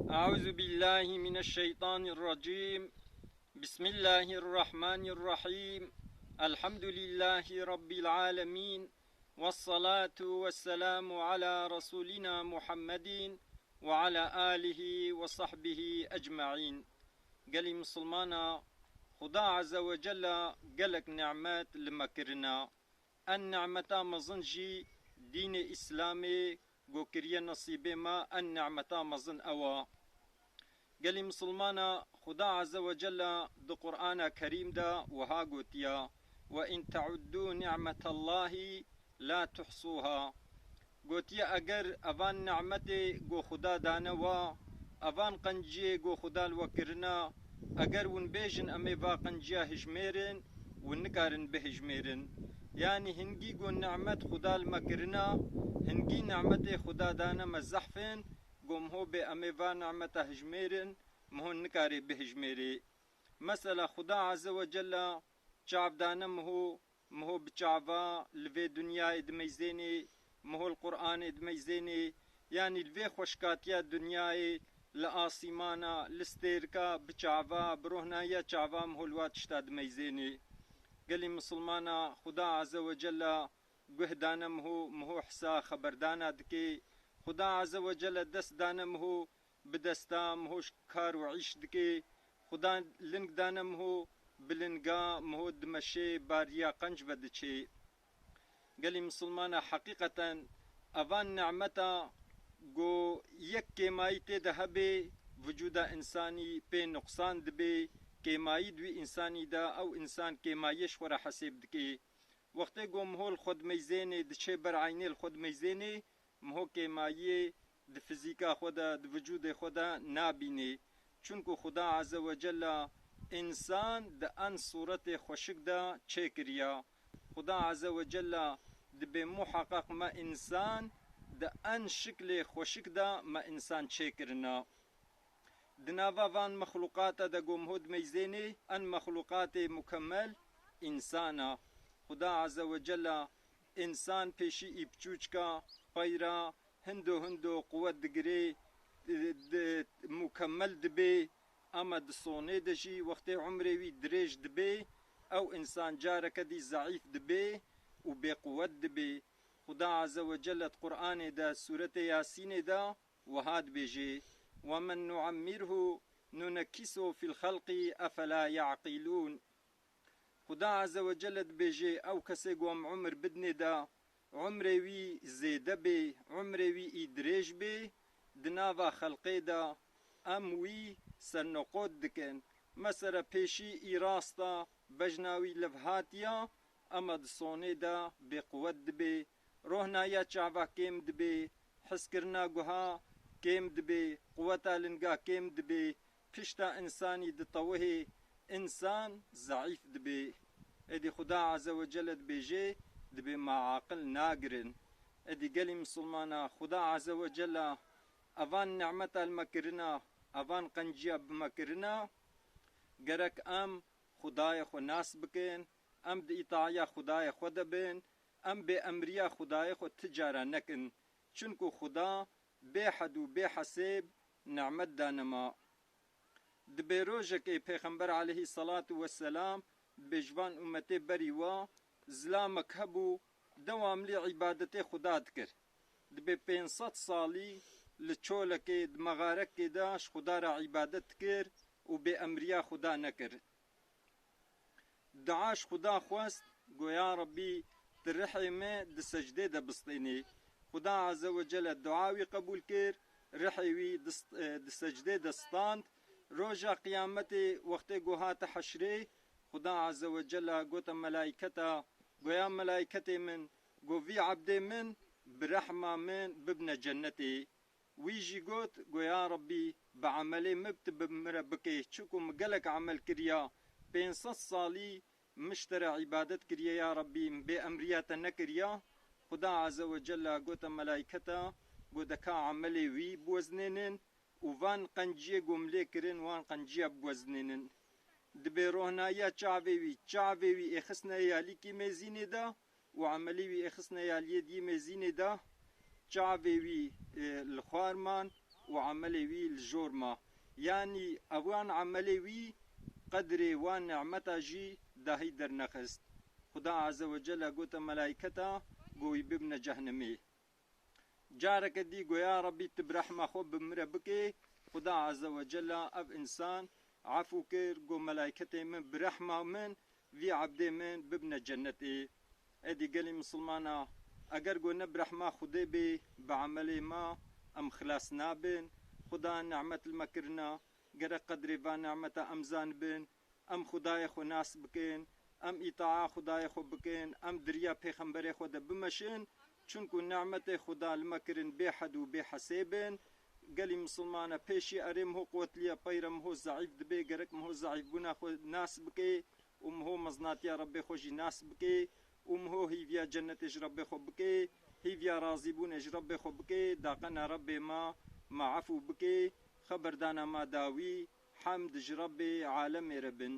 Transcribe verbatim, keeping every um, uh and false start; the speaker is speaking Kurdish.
أعوذ بالله من الشيطان الرجيم. بسم الله الرحمن الرحيم. الحمد لله رب العالمين. والصلاة والسلام على رسولنا محمد وعلى آله وصحبه أجمعين. Gelî misilmana, Xuda Azze ve Celle gelek nimet li me kirina. En nimeta mezin jî dînê Îslamê ku kiriye nesîbê me, en nimeta mezin ew a. Gelî misilmana, Xuda Azze ve Celle di Qur'ana Kerîm de wiha gotiya: "Ve in te'uddû ni'metallahi la tuhsuha." Gotiye, eger evan nimetê ku Xuda dane we, evan qenciyê ku Xuda li we kirina, eger hûn bêjin, em ê va qenciya hijmêrin, hûn nikarin bihijmêrin. Yanî hingî ku nimet Xuda li me kirina, hingî nimetê Xuda dane me zehf in, ku miho bê em ê va nimeta hijmêrin, miho nikare bihijmêrê. Mesela Xuda Azze ve Celle çav dane miho, miho bi çava li vê dinyayê dimeyzênê, miho li Qur'anê dimeyzênê, yanî li vê xweşkatiya dinyayê, li asîmana, li stêrka, bi çava, bi rohnayiya çava miho li wa tişta dimeyzênê. Gelî misilmana, Xuda Azze ve Celle guh dane miho, miho hisa xeberdana dike. Xuda Azze ve Celle dest dane miho, bi desta miho kar û îş dike. Xuda ling dane miho, bi linga miho dimeşe, bariya qenc vediçe. Gelî misilmana, heqîqeten evan nimeta ku yek kêmayî tê de hebe, vücuda însanî pê nuqsan dibe, kêmayî di wî însanî de, ew însan kêmayiyê ji xwe re hesêb dike. Wextê ku miho li xwe dimeyzênê, diçe ber eynê li xwe dimeyzênê, miho kêmayiyê di fizîka xwe de, di vücudê xwe de nabînê. Çunku Xuda Azze ve Celle însan di en sûretê xweşik de çêkiriya. Xuda Azze ve Celle dibê muheqeq me însan di en şiklê xweşik de me însan çêkirina. Di nava van mexluqata de ku miho dimeyzênê, en mexluqatê mukemmel însan a. Xuda Azze ve Celle însan pêşî î piçûçka, peyra, hindo hindo quwet digirê, di, di, mukemmel dibê, ama di sonê de jî wextê umrê wî dirêj dibê, ew însan careke dî zeîf dibê û bêquwet dibê. Xuda Azze ve Celle di Qur'anê de, sûretê Yasînê de, wiha dibêje: "Ve men nu'emmirhu nunekkishu fil xelqi efela ya'qilûn." Xuda Azze ve Celle dibêje, ew kesê ku em umir bidinê de, umrê wî zêde bê, umrê wî î dirêj bê, di nava xelqê de em wî serneqot dikin. Mesela pêşî î rast a, bejna wî levhatiya, ema di sonê de bêquwet dibê, rohnayiya çava kêm dibê, hiskirina guha kêm dibê, quweta linga kêm dibê, pişta însanî ditewihê, însan zeîf dibê. Êdî Xuda Azze ve Celle dibêje, dibê me aqil nagirin. Êdî gelî misilmana, Xuda Azze ve Celle evan nimeta li me kirina, evan qenciya bi me kirina, gerek em Xudayê xwe nas bikin, em di îtaya Xudayê xwe de bin, em bê emriya Xudayê xwe ti cara nekin. Çunku Xuda bêhed û bêhesêb nimet dane me. Dibê rojekê Pêxember aleyhî selatu weselam dibê ji van ummetê berî wa zilamek hebû, dewamlî îbadetê Xuda dikir. Dibê pênc sed salî li çolekê, di mexarekê de ji Xuda re îbadet dikir û bê emriya Xuda nekir. Dua ji Xuda xwest, got, "Ya Rebbî, tu rihê me di secdê de bistênî." Xuda Azze ve Celle dua wî qebûl kir, rihê wî di st-, e, di secdê de stand. Roja Qiyametê wextê ku hate heşrê, Xuda Azze ve Celle gote melaîketa, got, "Ya melaîketê min, got, vî ebdê min bi rehma min bibne cennetê." Wî jî got, got, "Ya Rebbî, bi emelê min tu bi min re bike, çiku min gelek emel kiriya, pênc sed salî min ji te re îbadet kiriye, ya Rebbî, min bê emriya te nekiriya." Xuda Azze ve Celle gote melaîketa, got, "De ka emelê wî biwezinênin û van qenciyê ku min lê kirin, wan qenciya biwezinênin." Dibê rohnayiya çavê wî, çavê wî ê xistine ya lîkî mêzînê de, û emelê wî ê xistine ya liyê diyê mêzînê de, çavê wî, e, li xwar man, û emelê wî li jor ma. Yanî ewan emelê wî qedrê wan nimeta jî dahî dernexist. Xuda Azze ve Celle gote melayketa, go wî bibne cehnemê. Careke dî go ya Rebbî tu bi rehma xwe bi min re bikê. Xuda Azze ve Celle ev însan efû kir, go melayketê min bi rehma min vî ebdê min bibne cennetê. Êdî gelî misilmana, eger go ne bi rehma Xwedê bê, bi emelê ma em xilas nabin. Xuda nimet li me kirina, gerek qedrê va nimeta em zanibin, em Xwedayê xwe nas bikin, em îtaa Xwedayê xwe bikin, em di riya pêxemberê xwe de bimeşin, çunku nimetê Xuda li me kirin bêhed û bêhesêb in. Gelî misilmane pêşî erê miho quwetliye, peyre miho zeîf dibe, gerek miho zeîfbûna xwe nas bike û miho meznatiya Rebbê xwe jî nas bike û miho hîviya cennetê ji Rebbê xwe bike, hîviya razîbûnê ji Rebbê xwe bike, daqena Rebbê ma, ma efû bike, xeberdana ma dawî, hemd ji Rebbê alemê re bin.